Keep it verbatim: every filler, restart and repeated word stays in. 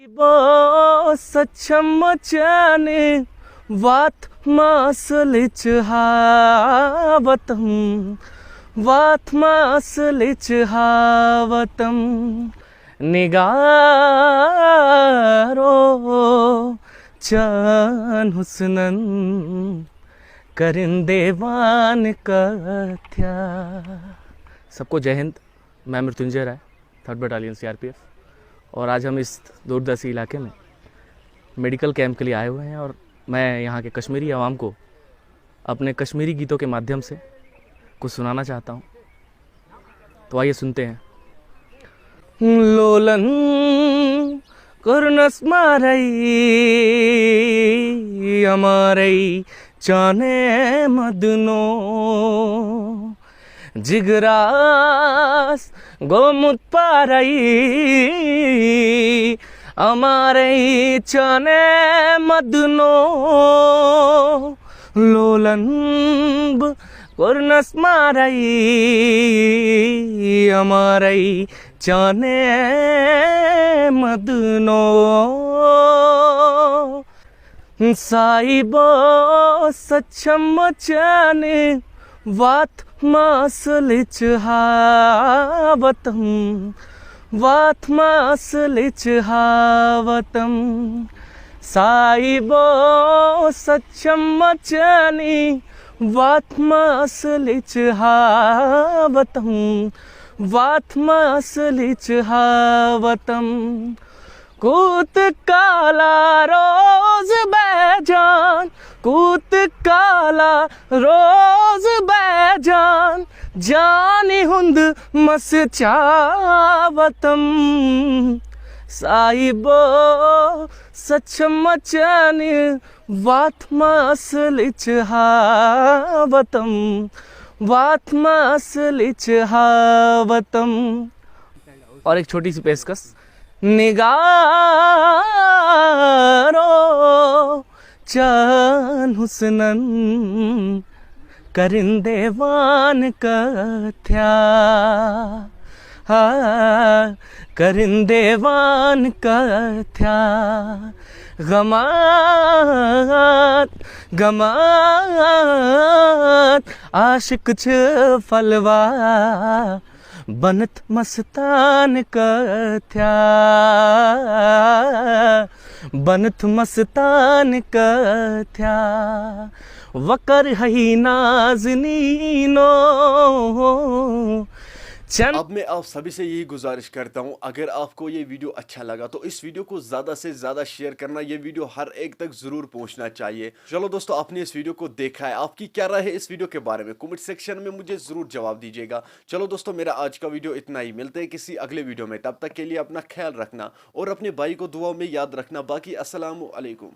بہٕ سۄ چھَم مَچانہِ واتھ ماسلٕچ ہاوتم، واتھ ماسلٕچ ہاوتم۔ نگارو چان حسنن کرن دیوان کتھیا۔ सबको जय हिंद। मैं मृत्युंजय राय, थर्ड बटालियन सीआरपीएफ, और आज हम इस दूरदर्शी इलाके में मेडिकल कैंप के लिए आए हुए हैं और मैं यहाँ के कश्मीरी आवाम को अपने कश्मीरी गीतों के माध्यम से कुछ सुनाना चाहता हूँ। तो आइए सुनते हैं। लोलन कोर्नस मारै अमारै चाने मदनो, जिगरास गोमुत पारै अमारै चाने मदनो। लोलन ब कोर्नस मारै अमारै चाने मदनो। साइबो सो छम मचाने वात मासलिच हावतम, वात मासलिच हावतम। साइबो सो छम मचाने वात मासलिच हावतम, वात मासलिच हावतम। कूत काला रोज बैजान, कूत काला रोज बैजान, जानी हुंद मस चावतम। साइबो सो छम मचाने वात मासलिच हावतम, वात मासलिच हावतम। और एक छोटी सी पेशकश। निगारो चान हुसनन करिंदे वान कथ्या, हा, करिंदे वान कथ्या। गमात, गमात आशिक छ फलवा बनत मस्तान कथ्या, बनत मस्तान कथ्या। वकर हई नाजनीनो। चन अब मैं आप सभी से यही गुजारिश करता हूँ, अगर आपको ये वीडियो अच्छा लगा तो इस वीडियो को ज़्यादा से ज़्यादा शेयर करना। ये वीडियो हर एक तक ज़रूर पहुँचना चाहिए। चलो दोस्तों, आपने इस वीडियो को देखा है, आपकी क्या राय है इस वीडियो के बारे में? कमेंट सेक्शन में मुझे ज़रूर जवाब दीजिएगा। चलो दोस्तों, मेरा आज का वीडियो इतना ही। मिलते हैं किसी अगले वीडियो में, तब तक के लिए अपना ख्याल रखना और अपने भाई को दुआओं में याद रखना। बाकी अस्सलाम वालेकुम।